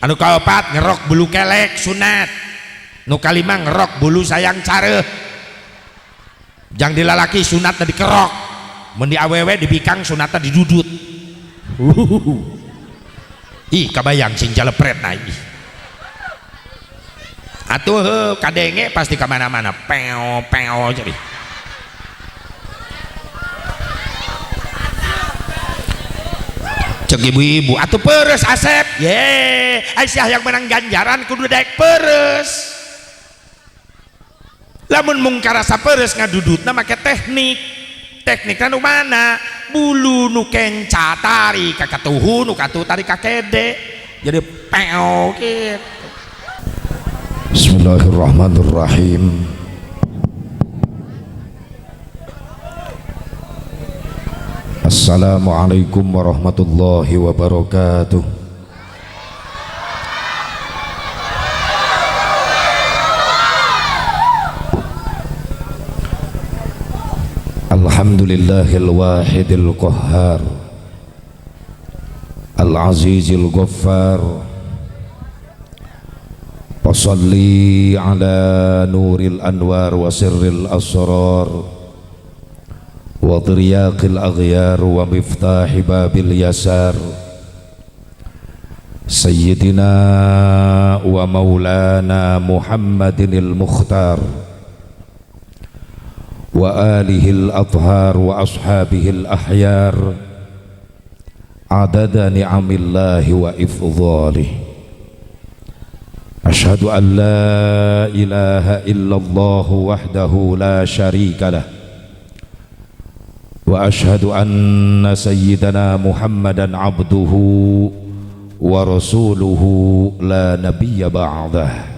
Anu kaopat ngerok bulu kelek sunat. Nu kalima ngerok bulu sayang careuh. Jang dilalaki sunatna dikerok, mun di awewe dibikang sunatna didudut. Ih kabayang sing jalepret na ih. Atuh heuh kadenge pasti ka mana-mana peo peo jadi. Cek ibu-ibu atuh peres Asep. Ye, Aisyah yang menang ganjaran kudu daek peres. Lamun mung karasa peres ngadudutna make teknik. Teknikna nu mana? Bulu nu kenca tarik ka katuhu, nu katuhu tarik ka kede. Jadi peo gitu. Bismillahirrahmanirrahim. Assalamualaikum warahmatullahi wabarakatuh. Alhamdulillahil wahidil qahhar al-azizil ghaffar. Wassalli ala nuril anwar wa sirril asrar wa tiryaqil aghyar wa miftahi babil yasar sayyidina wa maulana Muhammadinil mukhtar wa alihil athhar wa ashabihil ahyar adada ni'amillahi wa ifdhalih. Asyhadu an la ilaha illallah wahdahu la syarika lah wa asyhadu anna sayyidana Muhammadan abduhu wa rasuluhu la nabiyya ba'dah.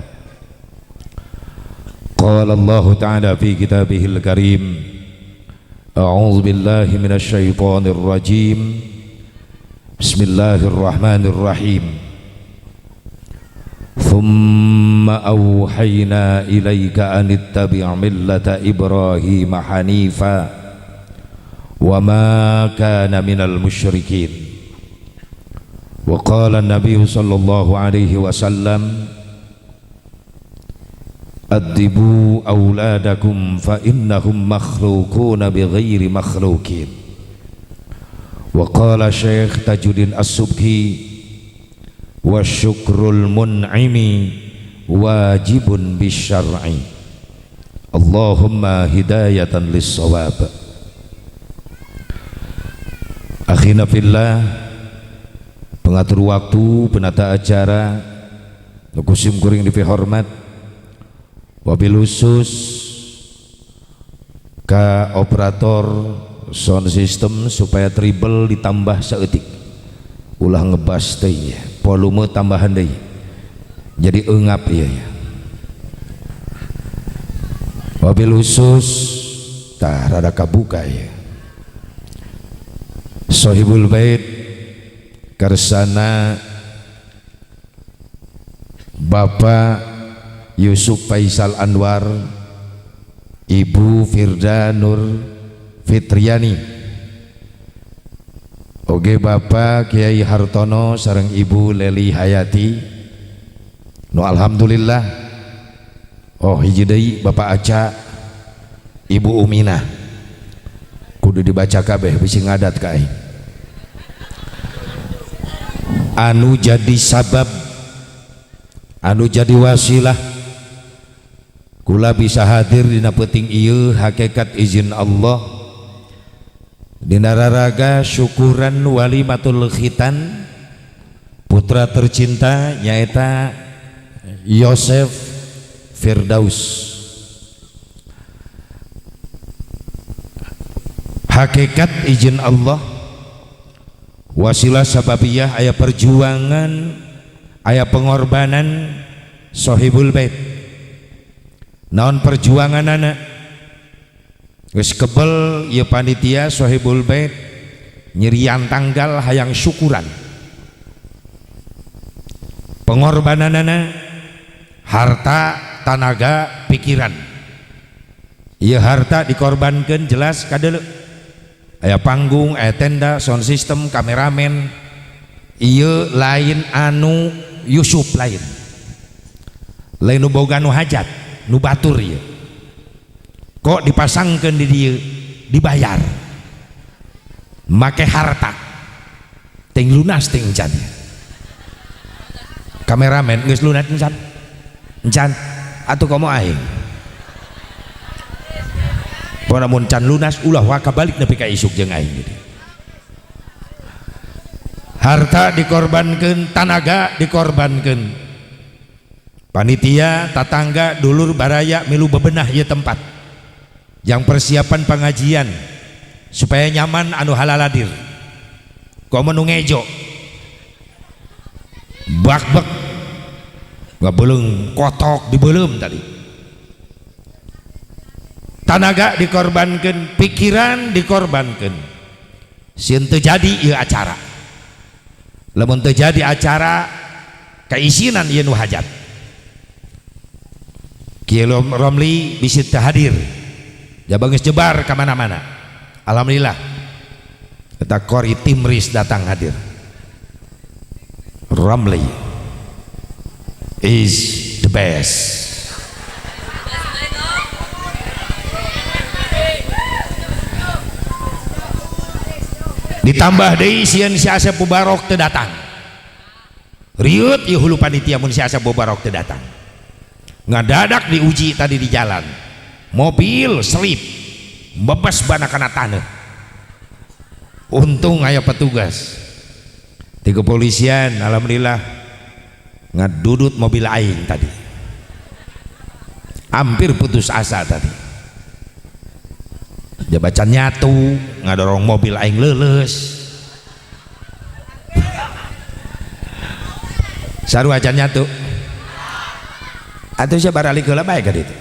Qala Allah ta'ala fi kitabihil karim, a'udzu billahi minasy syaithanir rajim. Bismillahirrahmanirrahim. Thumma awhayna ilaika an ittabi' millata Ibrahim hanifa wa ma kana minal musyrikin. Wa qala an-nabiy sallallahu alaihi wasallam, addibu auladakum fa innahum makhluquna bighairi makhluqin. Wa qala Syekh Tajuddin As-Subki, wa syukrul mun'imi wajibun bisyar'i. Allahumma hidayatan lis-shawab. Akhina fillah, pengatur waktu, penata acara, kusim kuring dipihormat, wabil khusus ka operator sound system supaya treble ditambah saeutik, ulah ngebas teh, volume tambahan deui jadi engap ieu ya. Wabil khusus tah rada kabuka ieu Sohibul Bait kersana Bapak Yusuf Faisal Anwar, Ibu Firda Nur Fitriani, oge Bapak Kiai Hartono sareng Ibu Leli Hayati. No alhamdulillah. Oh hiji deui Bapak Aca, Ibu Umina. Kudu dibaca kabeh bisi ngadat ka aing. Anu jadi sabab, anu jadi wasilah kula bisa hadir dina peuting ieu hakikat izin Allah dina raraga syukuran walimatul khitan putra tercinta nyaeta Yosef Firdaus. Hakikat izin Allah, wasilah sababiyah, aya perjuangan, aya pengorbanan Sohibul Bait. Naon perjuangan anak geus kebel ieu panitia Sohibul Bait nyirian tanggal hayang syukuran. Pengorbananana harta, tanaga, pikiran. Ieu harta dikorbankeun jelas kadeuleu. Aya panggung, aya tenda, sound system, kameramen. Ieu lain anu Yusuf, lain lain nu boga nu hajat, nu batur ieu. Kok dipasangkeun di dieu, dibayar make harta ting lunas ting can. Kameramen geus lunas encan? Encan atuh, komo aing. Pokona mun can lunas ulah waka balik nepi ka isuk jeung aing gitu. Harta dikorbankan, tanaga dikorbankan, panitia, tatangga, dulur, baraya milu bebenah ieu tempat yang persiapan pengajian supaya nyaman anu halaladir. Komo nu ngejo bak-bak ngabeuleung kotok dibeuleum tadi. Tanaga dikorbankan, pikiran dikorbankan, sieun teu jadi ieu acara. Lamun teu jadi acara, kaisinan ieu nu hajat. Kiai Romli bisi teu hadir, jaba geus jebar ka mana-mana. Alhamdulillah eta Qori Timris datang hadir. Romli is the best. Ditambah deui sieun si Asep Mubarok teu datang, riut ieu hulu panitia. Mun si Asep Mubarok teu datang, ngadadak diuji tadi di jalan, mobil selip, bebas bana kana taneuh. Untung aya petugas di kepolisian, alhamdulillah ngadudut mobil aing tadi. Hampir putus asa tadi, jabatan nyatu ngadorong mobil aing leuleus. Sarua acan nyatu atuh sia, baralik heula bae ka ditu.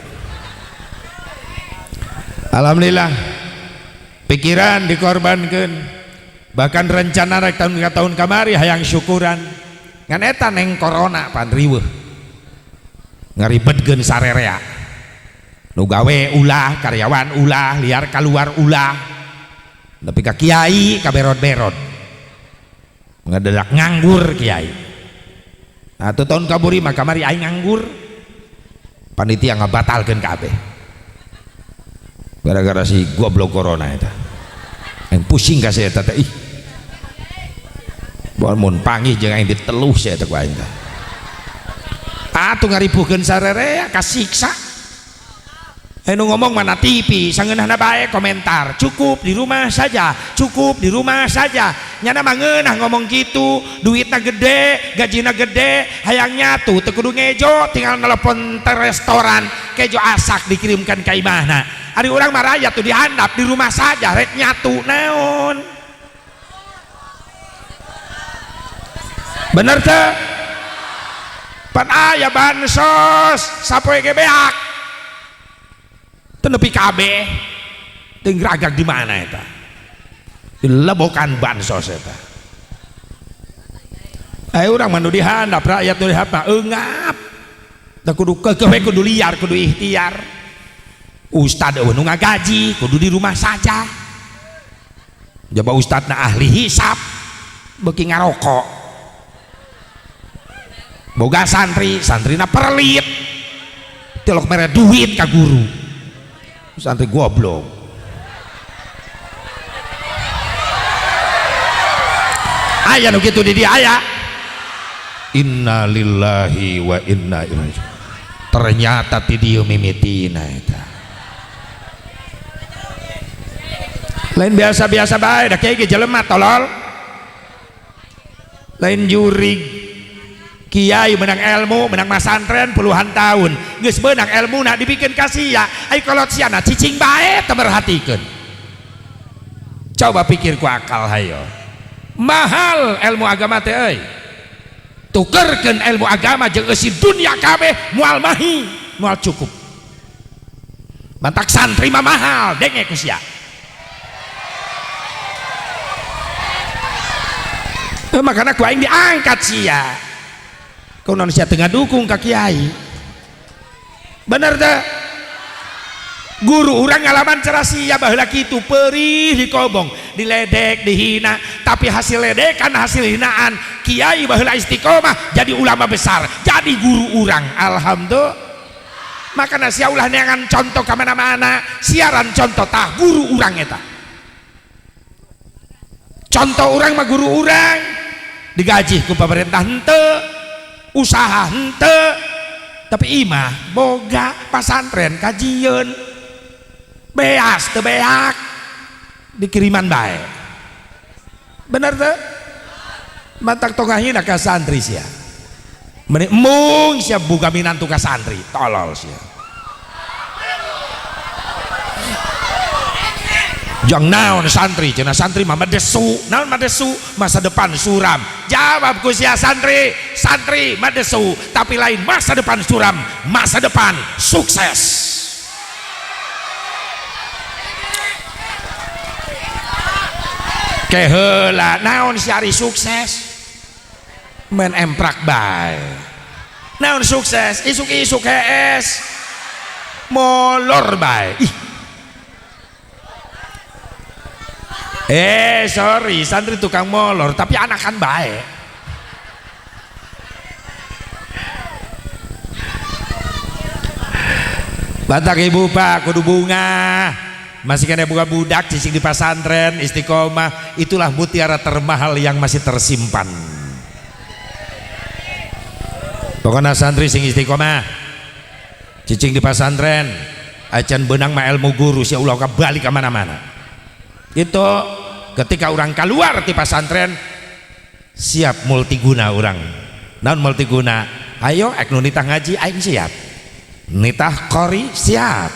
Alhamdulillah pikiran dikorbankan, bahkan rencana rek tahun ke tahun kamari hayang syukuran, ngan eta neng corona pan riweuh ngaribetkeun sarerea. Nu gawe ulah, karyawan ulah, liar keluar ulah, tapi ka kiai kaberot-berot, ngadadak nganggur kiai. Nah, tuh tahun kaburi mah kamari aing nganggur, panitia ngabatalkeun kabeh gara-gara si goblok corona eta. Aing pusing ka si eta teh, ih. Mun panggih jeung aing diteluh si eta ku aing teh. Atuh ngaripuhkeun sarerea kasiksa. Nu ngomong mana TV sangeunahna bae komentar, cukup di rumah saja, cukup di rumah saja. Nyana mah ngeunah ngomong gitu, duitna gede, gajina gede, hayang nyatu teu kudu ngejo, tinggal nelpon te restoran, kejo asak dikirimkan ka imahna. Ari urang mah rakyat tuh dihandap di rumah saja, rek nyatu naon? Bener teu? Pan aya bansos sapoe ge beak. Teu nepi kabeh, teu ngragag di mana eta? Dilebokan bansos eta. Ayo urang mah nu dihandap, rakyat nu dihandap eungap. Da kudu keukeuh we, kudu liar, kudu ikhtiar. Ustad eueuh nu ngagaji, kudu di rumah saja. Jaba ustadna ahli hisap, beuki ngarokok. Boga santri, santrina perlit. Tilok mere duit ka guru. Santri goblok. Aya nu kitu di dieu aya. Inna lillahi wa inna ilaihi. Ternyata ti dieu mimitina eta. Lain biasa-biasa bae da kiai ge jelema tolol. Lain jurig. Kiai menang ilmu, menang masantren puluhan tahun. Geus beunang ilmuna dibikeun ka sia. Ai kolot siana cicing bae teu merhatikeun. Coba pikir ku akal hayo. Mahal ilmu agama teh euy. Tukerkeun ilmu agama jeung eusi dunya kabeh moal mahi, moal cukup. Mantak santri mah mahal, denge ku sia. Makana ku aing diangkat sia. Kunaon sia teu ngadukung ka kiai? Bener teu? Guru urang ngalaman cara sia baheula kitu, perih dikobong, diledek, dihina, tapi hasil ledekan, hasil hinaan, kiai baheula istiqomah jadi ulama besar, jadi guru urang. Alhamdulillah. Makana sia ulah neangan contoh ka mana-mana, siaran contoh tah guru urang eta. Contoh urang mah guru urang, digaji ku pemerintah henteu, usaha henteu, tapi imah boga pasantren kajieun. Beas teu beak dikiriman bae. Bener teu? Mantak tong ngahina ka santri sia. Meni embung sia buka minantu ka santri, tolol sia. Jang naon santri, cenah santri mah madesu, naon madesu, masa depan suram. Jawab ku sia santri, santri madesu, tapi lain masa depan suram, masa depan sukses. Keheula naon si ari sukses main emprak bae, naon sukses isuk-isuk hees molor bae. Ih. Sorry santri tukang molor tapi anakan bae. Batak ibu pak kudu bunga masih kena buka budak cicing di pasantren istiqomah, itulah mutiara termahal yang masih tersimpan. Pokoknya santri sing istiqomah cicing di pasantren acan benang ma ilmu guru sia ulah balik ke mana-mana. Itu ketika orang keluar di pasantren siap multiguna orang. Naon multiguna? Ayo ek nu nitah ngaji aing siap, nitah qori siap,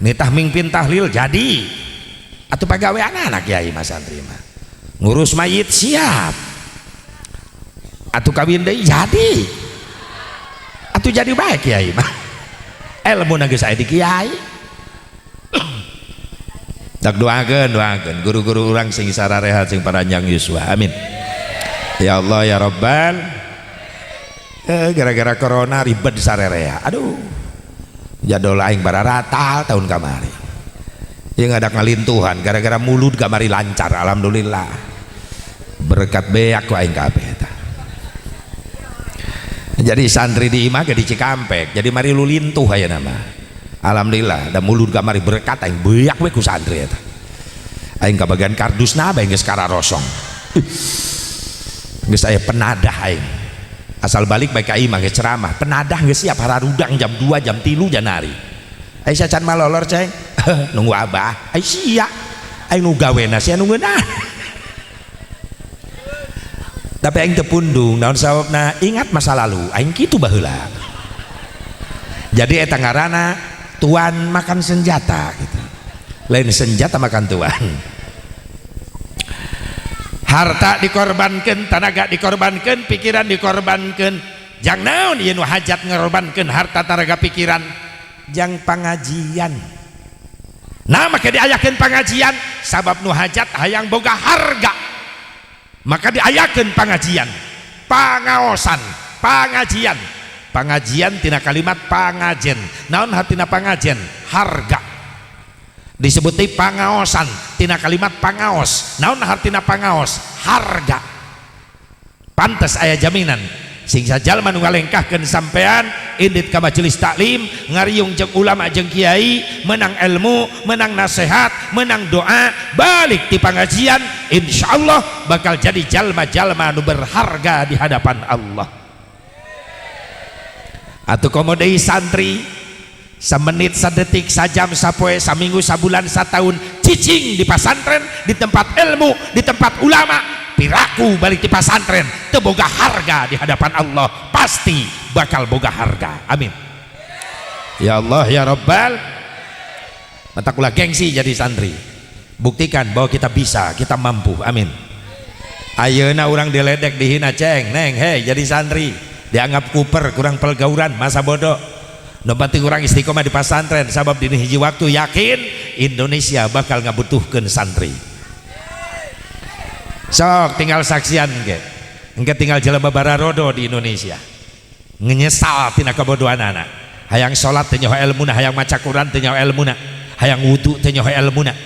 nitah mingpin tahlil jadi, atau pagawe anak-anak kiai mas santri mah ngurus mayit siap, atau kawin deui jadi, atau jadi baik kiai mah ilmu geus aya di kiai. Tak doakeun, doakeun guru-guru urang sing sararehat sing paranjang yuswa, amin ya Allah ya Rabbal. Gara-gara corona ribet sarerea, aduh jadol aing bararatal tahun kamari yang ada ngalintuhan gara-gara mulut kamari lancar, alhamdulillah berkat beak ku aing kabeh eta. Jadi santri di imah di Cikampek jadi mari lu lintuh aya nama, alhamdulillah da mulut kamari berkat aing beak we ku santri eta. Aing kabagian kardusna bae geus kararosong, geus aya penadah aing asal balik baik ka imah geus ceramah penadah geus siap hararudang jam 2 jam 3 janari. Ai sacan malolor ceng nunggu abah, ai sia aing nu gawena sia nu ngeunah. Tapi aing teu pundung naon sababna ingat masa lalu aing kitu baheula. Jadi eta ngaranna tuan makan senjata gitu, lain senjata makan tuan. Harta dikorbankan, tenaga dikorbankan, pikiran dikorbankan. Jang naon ieu nu hajat ngorbankeun harta, tenaga, pikiran? Jang pangajian. Nah maka diayakeun pangajian sabab nu hajat hayang boga harga. Maka diayakeun pangajian, pangaosan, pangajian. Pangajian tina kalimat pangajen. Naon hartina pangajen? Harga. Disebut pangaosan tina kalimat pangaos. Naon hartina pangaos? Harga. Pantes aya jaminan sing sajalma nu ngalengkahkeun sampean indit ka majelis taklim ngariung jeung ulama jeung kiai, menang ilmu, menang nasihat, menang doa, balik ti pangajian insyaallah bakal jadi jalma-jalma nu berharga di hadapan Allah. Atuh komo deui santri semenit, sedetik, sajam, sapoe, saminggu, sabulan, satahun cicing di pasantren, di tempat ilmu, di tempat ulama, piraku balik di pasantren teu boga harga di hadapan Allah, pasti bakal boga harga. Amin ya Allah ya Rabbal. Matak ulah gengsi jadi santri, buktikan bahwa kita bisa, kita mampu. Amin. Ayeuna urang diledek, dihina, ceng neng hei jadi santri dianggap kuper, kurang pergaulan, masa bodoh. Nu penting urang istiqomah di pasantren sabab dina hiji waktu yakin Indonesia bakal ngabutuhkeun santri. Sok tinggal saksian ge. Engke tinggal jelema bararodo di Indonesia. Ngenyesal tina kabodohanana. Hayang salat teu nyaho elmuna, hayang maca Quran teu nyaho elmuna, hayang wudu teu nyaho elmuna.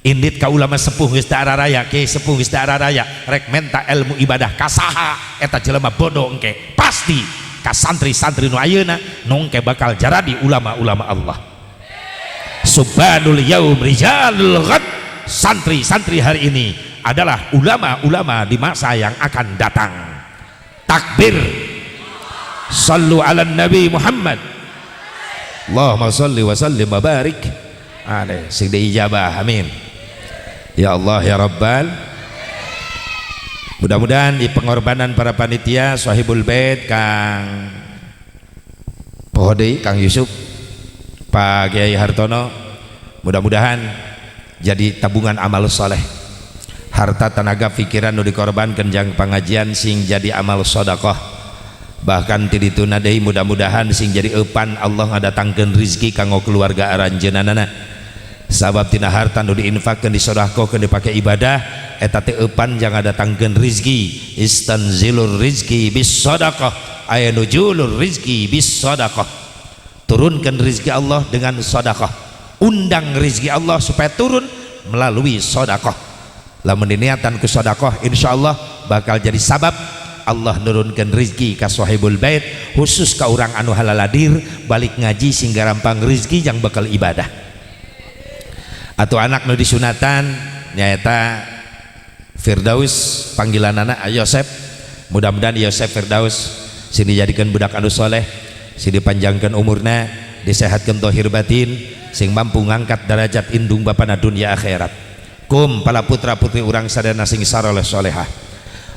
Indit ka ulama sepuh geus teu araraya, kiai sepuh geus teu araraya, rek menta ilmu ibadah ka saha eta jelema bodoh engke? Pasti ka santri-santri nu ayeuna, nu engke bakal jaradi ulama-ulama Allah. Syubbanul yaum rijalul ghad. Santri-santri hari ini adalah ulama-ulama di masa yang akan datang. Takbir. Sallu ala Nabi Muhammad. Allahumma salli wa sallim wa barik alaih. Sing diijabah, amin ya Allah ya Rabbal. Mudah-mudahan di pengorbanan para panitia, sahibul bait Kang Pohode, Kang Yusuf, Pak Kiai Hartono, mudah-mudahan jadi tabungan amal soleh. Harta, tenaga, pikiran nu dikorbankan jang pengajian sing jadi amal sodakoh. Bahkan ti dituna deui, mudah-mudahan sing jadi eupan Allah ngadatangkeun rizki kanggo keluarga aranjeunana, sabab tina harta nu diinfakkeun, disodakohkeun, dipake ibadah, eta teh eupan jang ngadatangkeun rizki. Istanzilur rizki bis sodakoh, aya nuzulur rizki bis sodakoh. Turunkan rizki Allah dengan sodakoh, undang rizki Allah supaya turun melalui sodakoh. Lamun diniatan ku sodakoh, insyaallah bakal jadi sabab Allah nurunkan rizki ka sahibul bait, khusus ka urang anu halaladir balik ngaji sing gampang rizki yang bakal ibadah. Atau anak nu disunatan nyaeta Firdaus, panggilan anak Yosef. Mudah-mudahan Yosef Firdaus sing dijadikan budak anu soleh, sing dipanjangkan umurna, disehatkan tohir batin, sing mampu ngangkat derajat indung bapana dunia akhirat. Kum para putra putri urang sadayana sing saroleh solehah,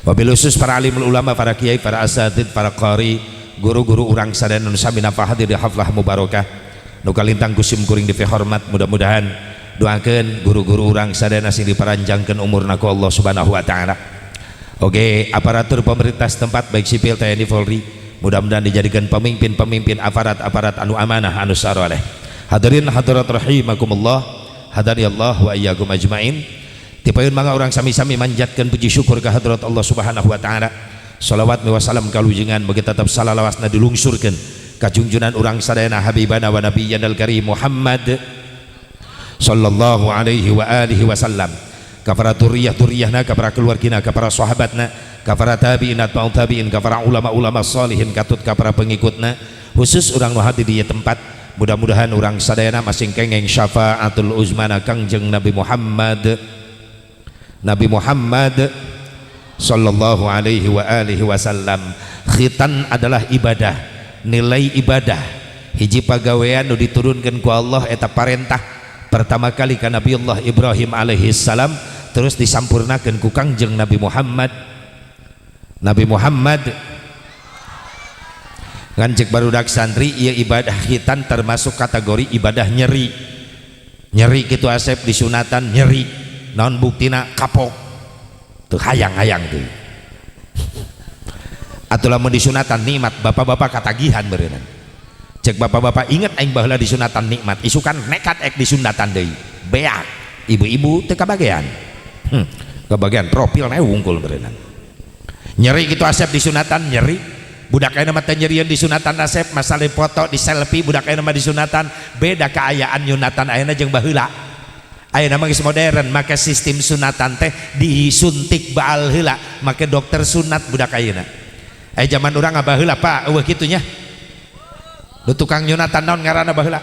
wabil khusus para alim ulama, para kiai, para asatid, para qari, guru-guru urang sadayana nu sami hadir di haflah mubarakah, nu kalintang ku sim kuring dipihormat. Mudah-mudahan doakeun guru-guru urang sadayana sing diparanjangkeun umurna ku Allah Subhanahu wa taala. Oke, aparatur pemerintah setempat, baik sipil, TNI, Polri, mudah-mudahan dijadikan pemimpin-pemimpin, aparat-aparat anu amanah, anu saroleh. Hadirin hadirat rahimakumullah, hadani Allah wa iyyakum ajmain. Tipayun mangga urang sami-sami manjatkan puji syukur ke hadrat Allah Subhanahu wa taala. Salawat wa salam kalujengan bagi tetap salalawasna dilungsurkeun ka junjunan urang sadayana, habibana wa nabiyyana al-karim Muhammad sallallahu alaihi wa alihi wasallam, ka para duriyah-duriyahna, ka para keluargina, ka para sahabatna, ka para tabi'in, atba'ut tabi'in, ka para ulama-ulama salihin, katut ka para pengikutna. Khusus urang nu hadir di tempat, mudah-mudahan urang sadayana masing kengeng syafaatul uzmana Kangjeng Nabi Muhammad, Nabi Muhammad sallallahu alaihi wa alihi wasallam. Khitan adalah ibadah, nilai ibadah, hiji pagawean nu diturunkan ku Allah. Eta parentah pertama kali ka Nabiullah Ibrahim alaihi salam, terus disampurnakan ku Kangjeng Nabi Muhammad, Nabi Muhammad. Ngan cek barudak santri, ieu ibadah khitan termasuk kategori ibadah nyeri. Nyeri gitu Asep, disunatan nyeri. Naon buktina? Kapok tuh, hayang-hayang tuh. Atau lamun disunatan nikmat, bapak-bapak katagihan berenang. Cek bapak-bapak, inget aing baheula disunatan nikmat, isukan nekat ek disunatan deui, beak. Ibu-ibu teu kabagean, kebagian profil na wungkul berenang. Nyeri gitu Asep, disunatan nyeri. Budak ayeuna mah teu nyerieun disunatan Asep, masalah foto di selfie. Budak ayeuna mah disunatan beda. Kaayaan nyunatan ayeuna jeung baheula, ayeuna mah geus modern, make sistem sunatan teh disuntik baal heula, make dokter sunat budak ayeuna. Eh, zaman urang baheula, Pak, euweuh kitu nya. Nu tukang nyunatan naon ngaranna baheula?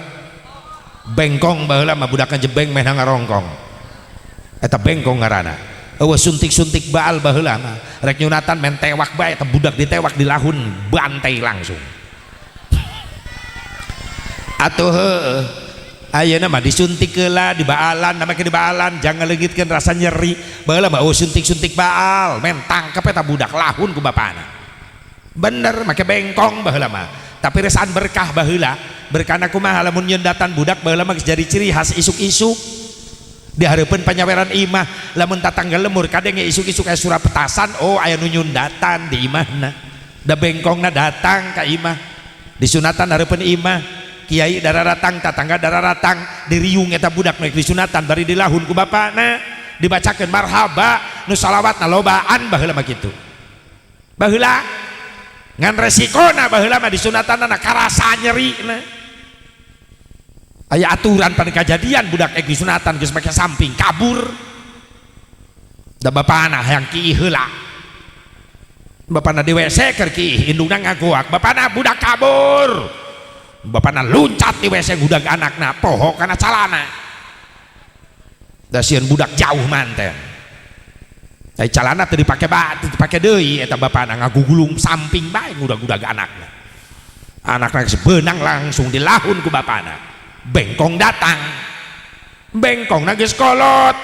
Bengkong baheula mah, budak jebeng meh ngarongkong, eta bengkong ngaranna. Euweuh suntik-suntik baal baheula mah. Rek nyunatan main tewak bae, eta budak ditewak, dilahun, bantai langsung. Atuh heueuh, ayeuna mah disuntik heula, dibaalan, namanya dibaalan jangan leungitkeun rasa nyeri. Baheula mah euweuh suntik-suntik baal, main tangkep eta budak, lahun ku bapana. Bener, make bengkong baheula mah. Tapi resaan berkah baheula. Berkahna kumaha? Lamun nyundatan budak baheula mah geus jadi ciri khas, isuk-isuk di hareupeun panyaweran imah, lamun tatangga lemur kadenge isuk-isuk aya suara petasan, oh, aya nu nyundatan di imahna. Da bengkongna datang ka imah, disunatan hareupeun imah, kiai dararatang, tatangga dararatang, diriung eta budak nu disunatan bari dilahun ku bapana, dibacakeun marhaba, nu salawatna lobaan. Baheula mah kitu baheula. Ngan resikona baheula mah disunatanana karasa nyerina. Aya aturan pada kajadian budak ek disunatan geus make samping kabur. Da bapana hayang kiih heula. Bapana di WC keur kiih indungna ngagoak, bapana budak kabur. Bapana luncat di WC ngudag anakna poho kana calana. Da sieun budak jauh manten. Ai calana teu dipake ba, teu dipake deui eta bapana ngagugulung samping bae ngudag-ngudag anakna. Anakna geus beunang langsung dilahun ku bapana. Bengkong datang, bengkong geus kolot,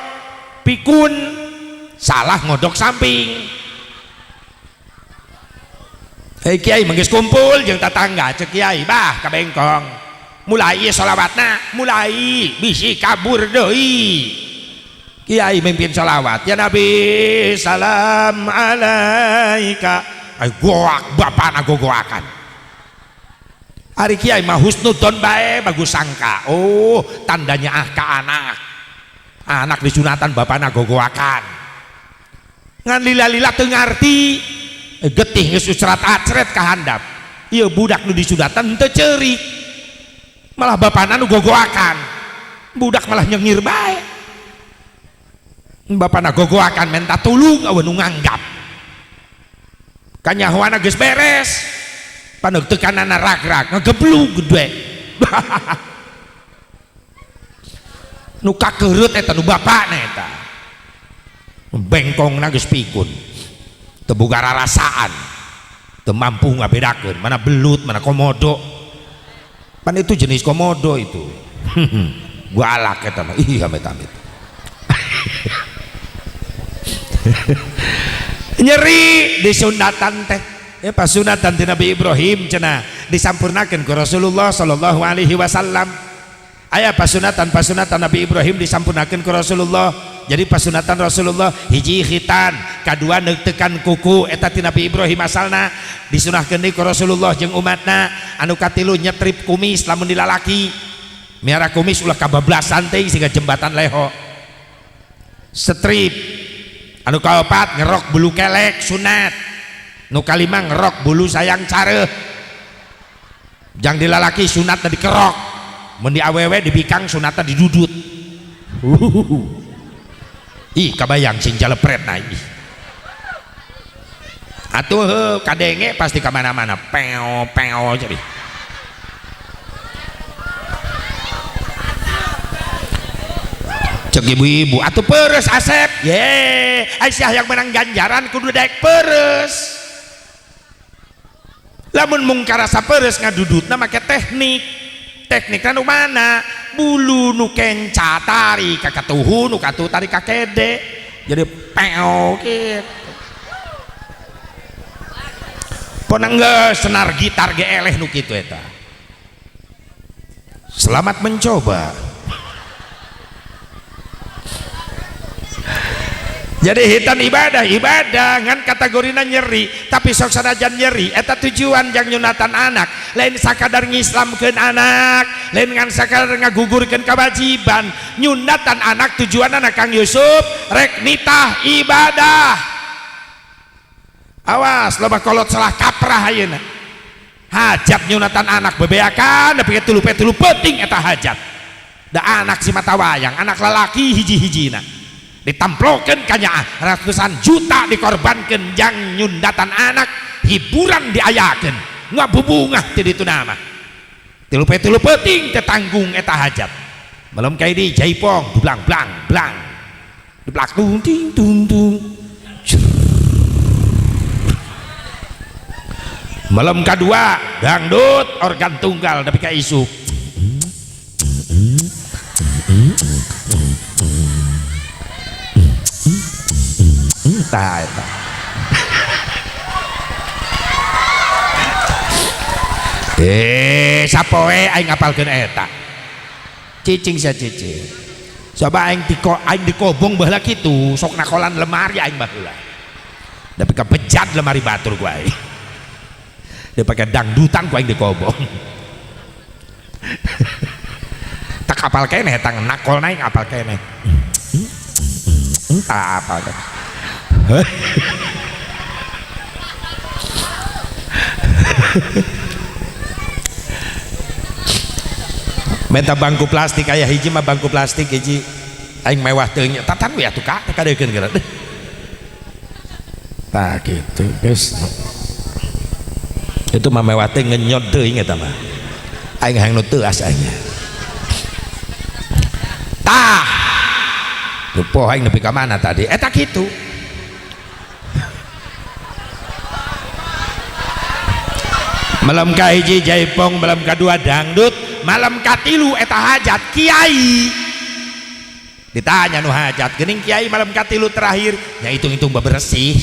pikun, salah ngodok samping. Hei kiai menggeus kumpul jeung tatangga cek kiai bah ka bengkong. Mulai sholawatna, mulai bisi kabur deui. Kiai mimpin sholawat, ya Nabi salam alaika. Ay goak bapana gogoakan. Ari kiai mah husnudon bae bagus sangka. Oh, tandanya ah ka anak. Anak disunatan bapana gogoakan. Ngan lila-lila teu ngarti. Getih geus ucrat acret ka handap. Ieu budak nu disunatan teu ceurik. Malah bapana nu gogoakan. Budak malah nyengir bae. Bapana gogoakan menta tulung eueuh nu nganggap. Kanyahoana geus beres. Paneg tekanana rag-rag ngegeblug gede. Nu kakeureup eta nu bapana eta. Bengkongna geus pikun. Teu boga rarasaan. Teu mampu ngabedakeun mana belut, mana komodo. Pan itu jenis komodo itu. Galak eta mah. Ih amit-amit. Nyeri disunatan teh. Ya pasunatan ti Nabi Ibrahim cenah disampurnakeun ku Rasulullah sallallahu alaihi wasallam. Aya pasunatan-pasunatan Nabi Ibrahim disampurnakeun ku Rasulullah. Jadi pasunatan Rasulullah hiji khitan, kadua neuktekan kuku eta ti Nabi Ibrahim asalna disunahkeun deui ku Rasulullah jeung umatna. Anu katilu nyetrip kumis lamun dilalaki. Miara kumis ulah kabablasan teh siga jembatan leho. Setrip. Anu kaopat ngerok bulu kelek sunat. Nu kalima ngerok bulu sayang careuh. Jang dilalaki sunatna dikerok, mun di awewe dibikang sunatna didudut. Ih kabayang sing jalepret na ih. Atuh heuh kadenge pasti ka mana-mana peo peo jadi. Cek ibu-ibu atuh peres Asep. Ye, Aisyah yang menang ganjaran kudu daek peres. Lamun mung karasa peres ngadudutna make teknik. Teknikna nu mana? Bulu nu kenca tarik ka katuhu, nu katuhu tarik ka kede. Jadi peo kitu. Pon geus senar gitar ge eleh nu kitu eta. Selamat mencoba. Jadi hitan ibadah ibadah ngan kategorina nyeri, tapi sok sanajan nyeri eta tujuan jang nyunatan anak, lain sakadar ngislamkeun anak, lain ngan sakadar ngagugurkeun kewajiban. Nyunatan anak tujuan anak Kang Yusuf rek nitah ibadah. Awas loba kolot salah kaprah ayeuna. Hajat nyunatan anak bebeakan nepi ka 3 peuting eta hajat. Da anak si mata wayang, anak lalaki hiji-hijina. Ditamplokeun kanyaah ratusan juta dikorbankeun jang nyundatan anak, hiburan diayakeun ngabubungah ti ditu nama. 3 peuting teh tanggung eta hajat. Malam kae di jaipong blang blang blang. Dublak tung ting tung tung. Malam kedua dangdut organ tunggal nepi ka isuk. Tah eta. Sapoe aing ngapalkeun eta. Cicing sia cicing. Coba aing tiko aing dikobong baheula kitu, sok nakolan lemari aing baheula. Tapi kebejat lemari batur ku aing. Dia pakai dangdutan ku aing dikobong. Tak apal keneh tang nakol naik apal keneh. Tak apal keneh. Minta bangku plastik aya hiji mah bangku plastik hiji aing mewah teuing tatan we atuh ka kadeukkeun geura. Tah kitu geus. Itu mah mewah teh ngenyot teuing eta mah. Aing hayang nu teuas aing. Tah. Rupo aing nepi ka mana tadi? Eta kitu. Malam ka hiji jaipong, malam kadua dangdut, malam katilu eta hajat kiai. Ditanya nu hajat, geuning kiai malam katilu terakhir, nya hitung-hitung bebersih.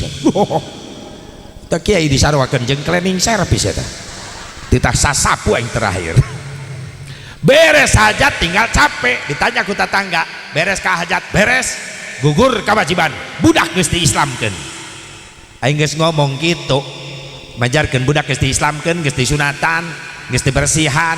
Teu kiai disaruakeun jeung cleaning service eta. Titah sasapu aing terakhir. Beres hajat tinggal capek, ditanya ku tatangga, beres ka hajat, beres, gugur kewajiban, budak geus diislamkeun. Aing geus ngomong kitu. Majarkeun budak geus diislamkeun, geus disunatan, geus dibersihan,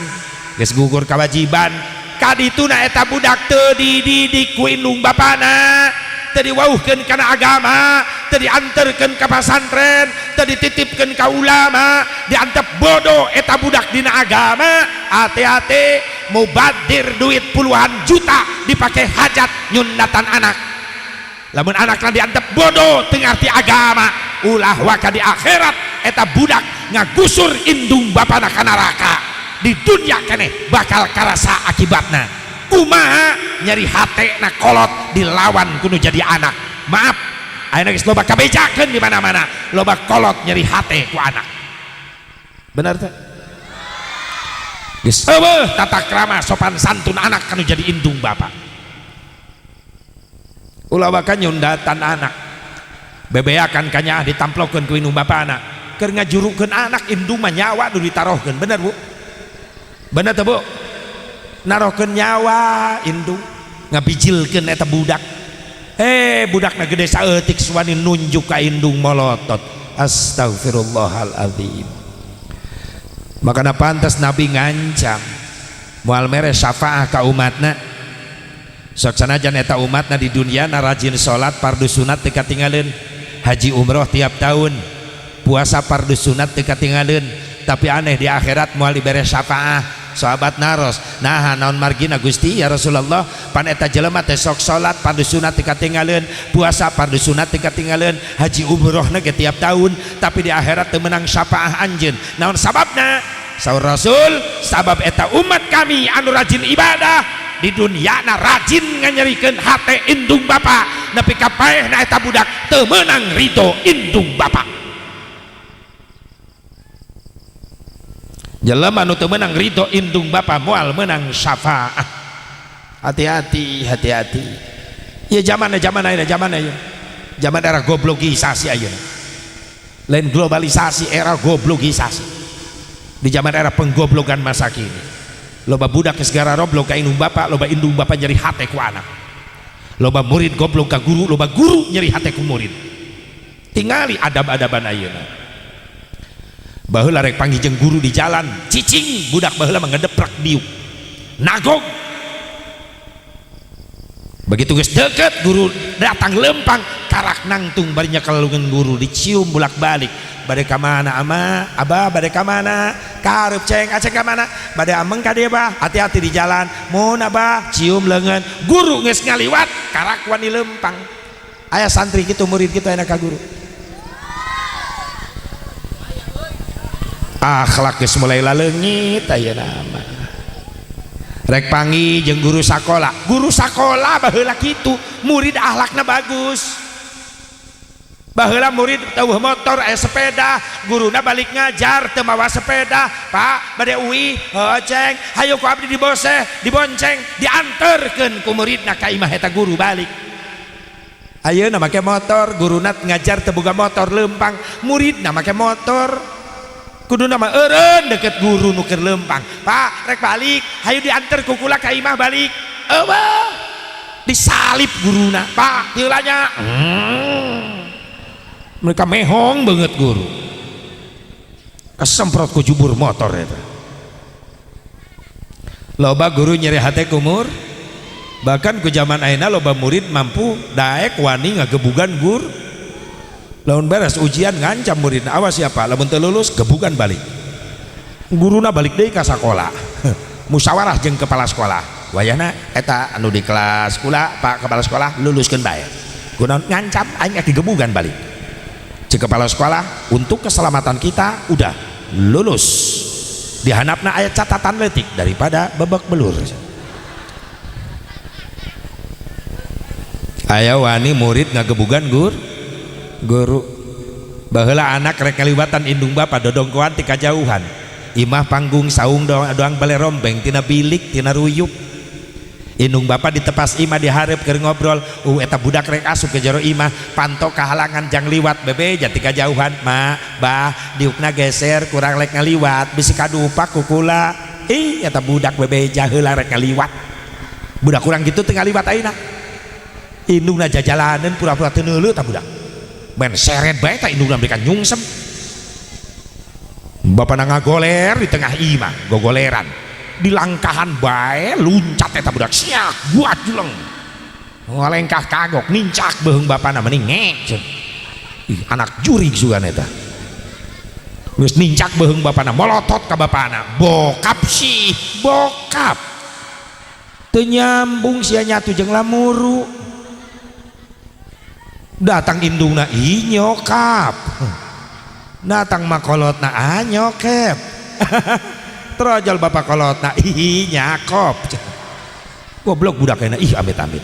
geus gugur kewajiban. Kadituna eta budak teu dididik ku indung bapana, teu diwauhkeun kana agama, teu dianterkeun ka pasantren, teu dititipkeun ka ulama, diantep bodoh eta budak dina agama. Hati-hati mubadir duit puluhan juta dipake hajat nyunatan anak. Lamun anakna diantep bodoh teu ngarti agama, ulah waka di akhirat eta budak ngagusur indung bapana ka neraka. Di dunia keneh bakal karasa akibatna. Kumaha nyeri hatena kolot dilawan kudu jadi anak. Maaf, ayeuna geus loba kabejakeun di mana-mana, loba kolot nyeri hate ku anak. Benar teh? Geus eueuh tata krama sopan santun anak kanu jadi indung bapa. Ulah waka nyundatan anak. Bebeakan kanyaah ditamplokeun ku indung bapana. Keur ngajurukeun anak indung mah nyawa nu ditarohkeun. Bener Bu? Bener teu Bu? Narohkeun nyawa indung ngabijilkeun eta budak. Budakna gede saeutik suwani nunjuk ka indung molotot. Astagfirullahaladzim. Makana pantas Nabi ngancam moal mere syafaah ka umatna. Sok sanajan eta umatna di dunia na rajin salat fardu sunat teu katingaleun, haji umroh tiap tahun, puasa fardu sunat teu katingaleun, tapi aneh di akhirat moal dibere syafaah. Sahabat naros, nah naon margina Gusti ya Rasulullah, pan eta jelema teh sok salat fardu sunat teu katingaleun, puasa fardu sunat teu katingaleun, haji umrohna ge tiap tahun, tapi di akhirat teu meunang syafaah anjeun. Naon sababna? Saur Rasul, sabab eta umat kami anu rajin ibadah di dunia na rajin nganyerikeun hate indung bapa, nepi ka paehna eta budak teu meunang ridho indung bapa. Jelema nu teu meunang ridho indung bapa moal meunang syafaah. Hati-hati, hati-hati. Ya zaman ayeuna, zaman ayeuna. Zaman era goblogisasi ayeuna. Lain globalisasi, era goblogisasi. Di zaman era penggoblogan masa kini. Loba budak geus gararoblog ka indung bapa, loba indung bapa nyeri hate ku anak. Loba murid goblok ka guru, loba guru nyeri hate ku murid. Tingali adab-adaban ayeuna. Baheula rek panggih jeung guru di jalan, cicing budak baheula mah ngedeprek diuk. Nagog. Begitu geus deket guru datang lempang, karak nangtung bari nyekel guru dicium bolak-balik. Bade ka mana ama? Abah bade ka mana? Kareup ceng, aceng ka mana? Bade ameng ka dieu bah? Hati-hati di jalan. Mun abah cium leungeun. Guru geus ngaliwat, karak wani lempang. Aya santri kitu murid kitu aya ka guru. Akhlak geus mulai laleungit ayeuna mah. Rek panggih jeung guru sakola. Guru sakola baheula kitu, murid akhlakna bagus. Baheula murid teu motor aya sepeda, guruna balik ngajar teu mawa sepeda. Pak, bade uih, heuh ceng, hayu ku abdi diboseh, dibonceng, dianterkeun ku muridna ka imah eta guru balik. Ayeuna make motor, guruna ngajar teu boga motor leumpang, muridna make motor. Kuduna mah eureun deket guru nu keur leumpang. Pak, rek balik, hayu dianter ku kula ka imah balik. Eueuh. Disalip guruna. Pak, heula nya. Mereka mehong banget guru. Kesemprot ku jubur motor eta. Loba guru nyeri hate kumur. Bahkan ku zaman ayeuna loba murid mampu daek wani ngagebugan guru. Lamun beres ujian ngancam murid, awas siapa lamun teu lulus gebugan balik. Guruna balik deui ka sakola, musyawarah jeung kepala sekolah. Wayahna eta anu di kelas kula, Pak kepala sekolah, luluskeun bae. Kunaon ngancam aing digebugan balik. Cek kepala sekolah, untuk keselamatan kita udah lulus. Di handapna aya catatan letik daripada babak belur. Aya wani murid ngagebugan guru. Baheula anak rek ngaliwatan indung bapa dodongkoan ti kajauhan. Imah panggung saung doang bale rombeng tina bilik tina ruyuk. Indung bapa ditepas imah dihareup keur ngobrol, eta budak rek asup ke jero imah, panto kahalangan jang liwat bebeja ti kajauhan, ma bah diukna geser kurang rek ngaliwat bisi kadupak ku kula. Ih eta budak bebeja heula rek ngaliwat. Budak kurang gitu teu ngaliwat ayeuna. Indungna jajalaneun pura-pura teu neuleuh ta budak. Men seret bae ta indungna mereka nyungsem. Bapana ngagoler di tengah imah, gogoleran. Di langkahan bae luncat eta budak siak buat juleng. Ngalengkah kagok nincak beuheung bapana mending ngek. Ih anak jurig sugan eta. Geus nincak beuheung bapana molotot ka bapana. Bokap sih, bokap. Teu nyambung sia nyatu jeung lamuru. Datang indungna ih nyokap. Datang makolotna ah nyokep. Trojol bapak kolotna ih nyakop. Goblok budak enak ih amit-amit.